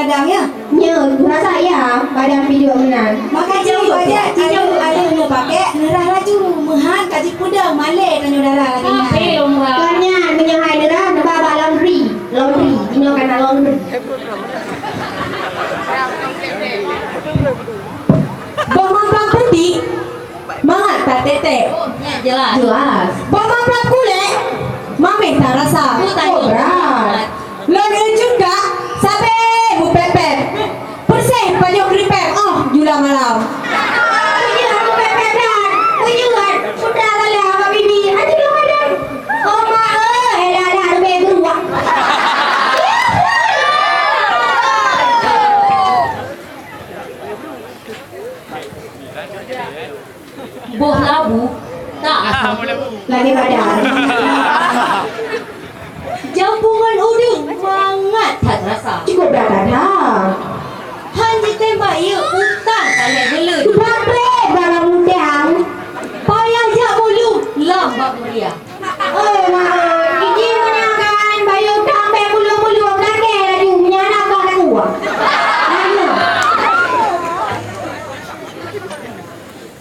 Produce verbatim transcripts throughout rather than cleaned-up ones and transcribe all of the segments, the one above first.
Padang ya? Nyo, rasa ya, padang pijok meunan. Maka jauh aja, jauh ada neu pakai, nerah laju, meuhan kaji pudang, malé tanyoe dara lagi. Kan nyan, meunyoe hai nerah, neuba bak laundry. Laundry, inoe kana laundry. Boh mamplam putik, mangat tatetek. Jelas. Jelas. Boh mamplam kulek, mameh tarasa. Betul. Oh, berat. Lôn ucut kak, sabe bupepet. Perseh pajoh kripet, oh, jula malam. Iya, bupepet dan. Iya, sudah kali apa bibi. Aduh, aduh. Oh, ma, eh, dah, dah, lebih beruah. Boh labu tak asam. Lagi badan. Jampungan udeueng mangat that rasa. Cukup dah dah. Han jitembak ié utang kalek geuleuen. Batrek barang udang. Payah jak bulu lam bak muria. Oh, maaf. Iji meunyakan bayu utang bek bulu-bulu, lakée laju meunyakan ka kuah. Ayo.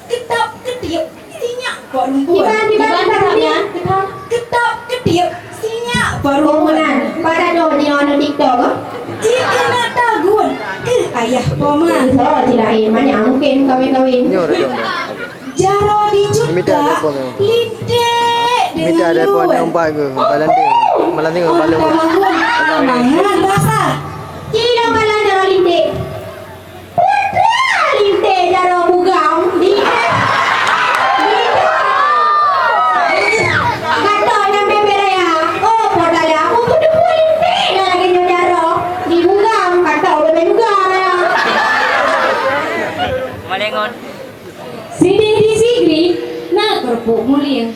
Ketap ketiep sinyak bak rumpun. Kiban, kiban, kiban, kiban. Ketap ketiep sinyak bak rumpun. Oh, meunan. Pada doh di anu TikTok, eh? Jika nak tagun ke ayah paman. Oh, tidak, eh, banyak mungkin kawin-kawin. Nyo, dah jom. Jaro dicut kak, lintek dengan lun. Minta telepon yang empat ke, malam ni. Malam ni, malam ni. Mangat basah. Cina malam jaro lintek. Putra linteh jaroe bugam. Di, di, kata nyang bebek raya. Oh, putra aku tu debu linteh dah lagi nyoe jaroe. Di bugam, kata bebek bugam ya. Malengon. Sideh di Sigli na keureupuek mulia.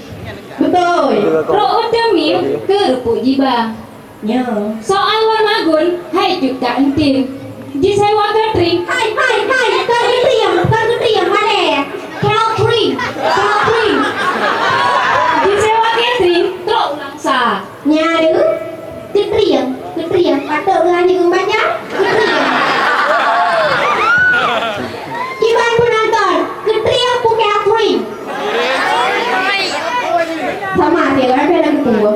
Betul. Trok u Teumim keureupuek jiba. Nyo. Soai wan magun, hai cut ka entin. Jisewa catering. Hai, hai, hai, ka geutrieng, ka geutrieng, malée. Catering, catering. Jisewa catering, trok u Langsa. Nyan, geutrieng, geutrieng, patôt geuhanjeuet ngon bajang, geutrieng. Kiban peunonton, geutrieng pukée catering. Sama, dia kan ada lagi tunggu.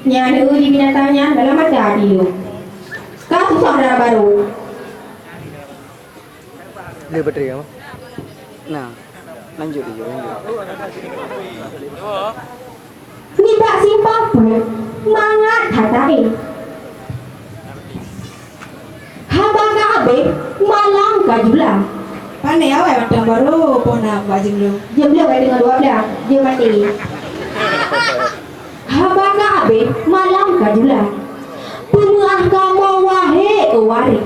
Nyan, eh, di binatang nyan dalam mata dia. Ka susah dalam baru. Dia bateri apa? Nah, lanjut dulu, lanjut. Nibak simpang pun mangat hata eh. Haba ka abéh, malam ka jula. Pane awai mantong baru poh na bak jeuem lom. Jeuem lom ka teungoh dua blah, jeuem maté. Haba ka abéh, malam ka jula. Peumeuah kamoe wahé keuwaréh.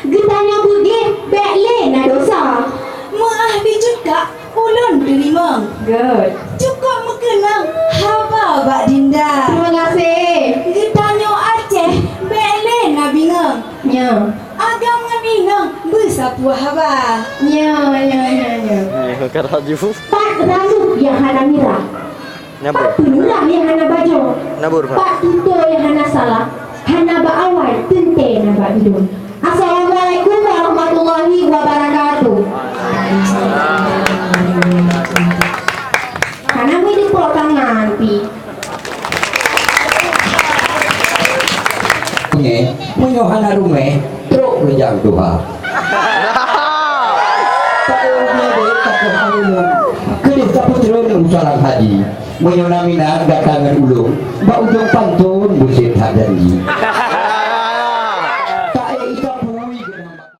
Geutanyoe beugéh bék lé na dosa. Meuah bicut kak ulôn teurimong. Good. Cukup meukeunong haba bak dinda. Terima kasih. Geutanyoe Aceh bék lé na bingong. Nyo. Agam ngon inong beusapeue haba. Nyo, nyo, nyo, nyo. Nyo, ka laju. Pat rasuk nyang hana mirah. Nyambung. Pat peunurah nyang hana bajoe. Nyambung, Pak. Pat tutoe nyang hana salah. Hana bak awai teuntée na bak idong. Assalamualaikum warahmatullahi wabarakatuh. Hana meudiplok tangan pi. Nyoe, meunyoe hana ruméh, trok reujang tuha. Taeu nyoe deh, taeu ulôn. Keudeh tapeutreun u salang haji. Meunyoe na minat gata ngon ulôn, bak ujong pantôn buset that janji.